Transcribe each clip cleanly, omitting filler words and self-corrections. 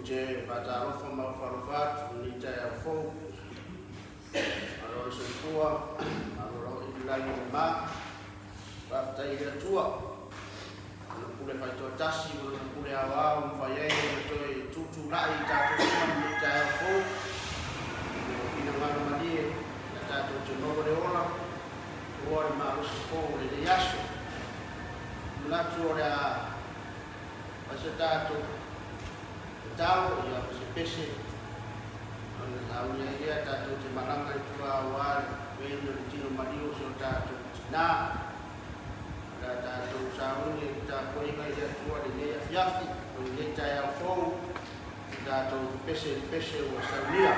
Ou te faatalofa ma ofo alofa atu i lenei taeao fou. Malo le soifua, malo lava i le lagi e mama. Faafetai i le Atua, Lana pule faitoatasi ma Lana pule aoao ua mafai ai ona toe tutulai i tatou uma i lenei taeao fou. Ua finagalo malie ia tatou te maua le ola, ua le malosi fou o lenei aso. Manatu o le a fai se tatou tatalo ia ma se pese ona sauni ai lea tatou te malaga i tua aua le veni o le tino maliu o si o tatou tina. O le a tatou sauni i le tapuaiga i le Atua i lenei afiafi o lenei taeao fou i tatou pese i le pese ua saunia.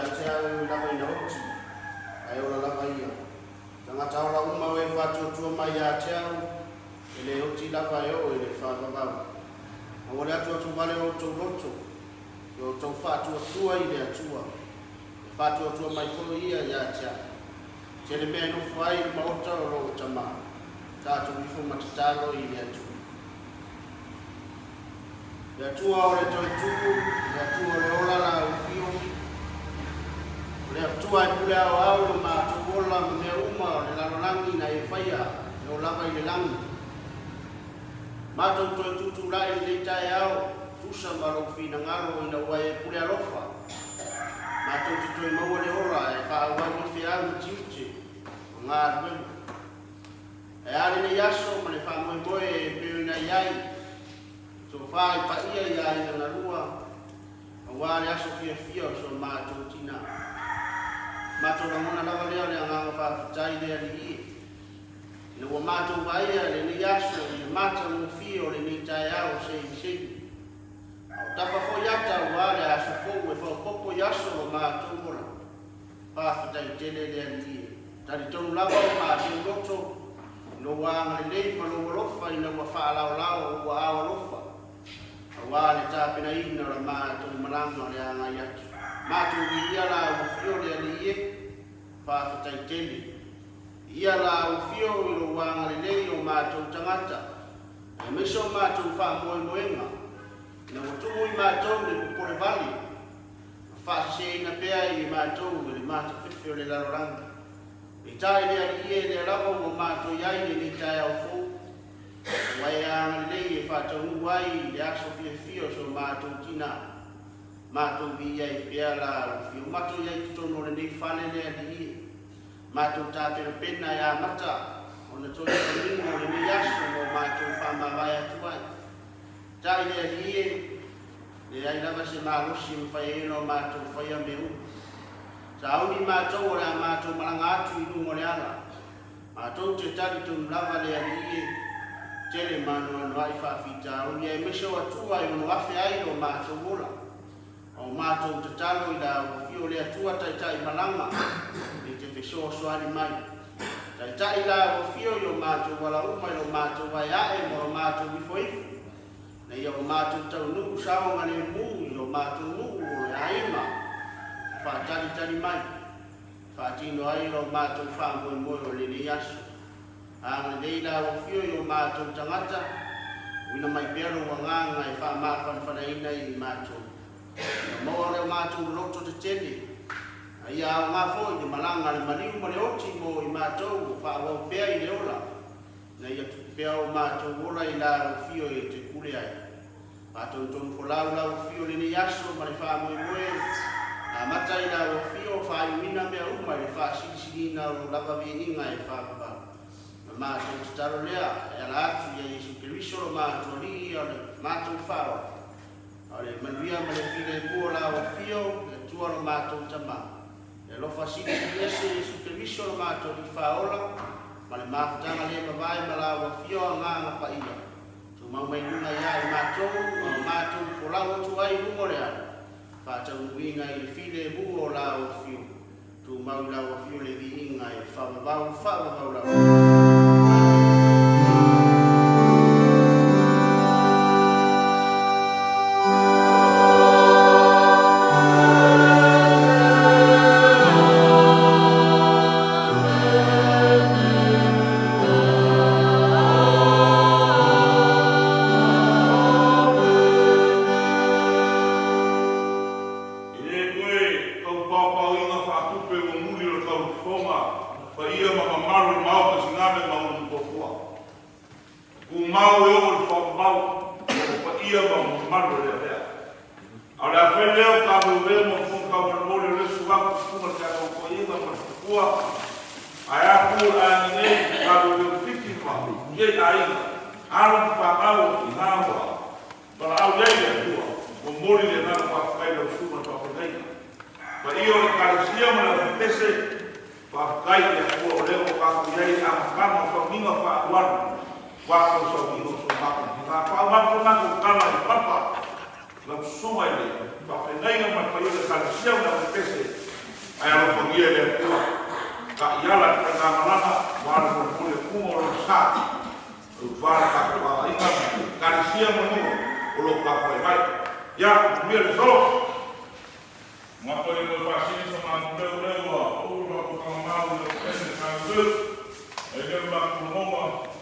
ia te au e ui lava ina oti, ae ola lava ia. Tagata ola uma o e faatuatua mai ia te au, e le oti lava e oo i le faavavau. Aua le atuatu vale o outou loto, ia outou faatuatua i le Atua, e faatuatua mai foi Ia ia te au. Tele mea e nofo ai i le maota o lou tama, tatou ifo ma tatalo i le Atua. Le Atua o le toetupu, le Atua o le ola la ufio, o le Atua e pule aoao i lo matou ola ma mea uma o le lalolagi na e faia e o lava i le lagi. Matou toe tutulai i lenei taeao, tusa ma lou finagalo ina ua e pule alofa. Matou te toe maua le ola e faaauau ai feau ma tiute ma galuega. Ae a lenei aso ma le faamoemoe e pei ona i ai, tofa i paia i aiga na lua, aua le aso fiafia o so matou tina. Matou lagona lava lea o le agaga faafetai le Alii e, ina ua matou vaaia lenei aso i le matagofie o lenei taeao seiseigi. A o tafa foi ata aua le aso fou e faaopoopo i aso o lo matou ola. Faafetai tele le Alii e. Talitonu lava o matou loto i lou agalelei ma lou alofa ina ua faalaolao ou aao alofa aua le tapenaina o la matou malaga o le agai atu. Matou viia la ua fio le Alii e. Faafetai tele. Viia la ua fio i lou agalelei o matou tagata aemaise o matou faamoemoega ina ua tumu i matou le popole vale ma faaseseina pea i matou e le matafefe o le lalolagi. Peitai le Alii e, lea lava ua matou i ai lenei taeao fou, ua e agalelei e faataunuu ai i le aso fiafia o so matou tina, matou viia ai pea la ua fio matou i ai i totonu o lenei fale le Alii e. Matou tapenapena e amata ona toe faguga o lenei aso mo matou faamavae atu ai. Tai le Alii e, leai lava se malosi e mafai ai ona o matou faia mea uma. Sauni matou o le a matou malaga atu i luga o le ala. Matou te talitonu lava le Alii e, tele ma anoanoai faafitauli aemaise o Atua e ono afe ai lo matou ola. A o matou tatalo i la ua fio le Atua taitai malaga e te fesoasoani mai. Taitai la ua fio i o matou ala uma i lo matou aeae ma lo matou ifoifo, ina ia o matou taunuu saogalemu i lo matou nuu o le aiga e faatalitali mai, e faatino ai lo matou faamoemoe o lenei aso. Agalelei la ua fio i o matou tagata, uina mai pea lou agaga e faamafanafanaina i matou. Ia maua le o matou loto tetele, a ia aoga foi le malaga a le maliu ma le oti mo i matou o faaauau pea i le ola, ina ia tupu pea o matou ola i la ua fio e te pule ai. Faatonutonu folau la ua fio lenei aso ma le faamoemoe, amata i la ua fio faaiuina mea uma i le faasilisiliina o lou lava viiga e faavavau. Na matou tatalo lea e ala atu ia Iesu Keriso lo matou Alii o le matou Faaola. A o le manuia ma le filemu o la ua fio le Atua lo matou Tama. E alofa silisili ese Iesu Keriso lo matou Alii Faaola ma le mafutaga le mavae ma la ua fio agaga paia. Tumau mai luga ia i matou ma o matou folau atu ai i luga o le ala, faataunuuina i le filemu o la ua fio. Tumau i la ua fio le viiga e faavavau, faavavau lava. E le toe tau paopaoina faatupe ua muli o le taufofoga paia ma mamalu o le Maota Siname ma ona Motootua. Tumau e oo i le faavavau o paia ma mamalu e lealea. A o le a fai lea o taveovea ma fofoga taumolimoli o le suafu susuga i le tatou toeaina ma le faletua, ae a tu o le aiga nei taveovea fiti ma i ai aiga, alo ma fanau o tina ua valaau i ai le Atua, momoli le agaga faafetai i lau susuga i le faafeagaiga. Paia o le Ekalesia ma le aufipese, faafetai i le Atua o lea ua tatou i ai i le amataga o sauniga faaalualu aua tausauniga o so matou tina. Faauma atu le matou tala i papa lau susuga i le faafeagaiga ma le paia o le Ekalesia ma le aufipese. sa. Tautua le tatou aoaiga ma Ekalesia ma nuu o lo o tapuai mai. Ia, manuia le aso. Ngā koe mo whasiri sa ngā leo leo a o rā ko tanga māu le pene ka tū. E le ma ku ngoma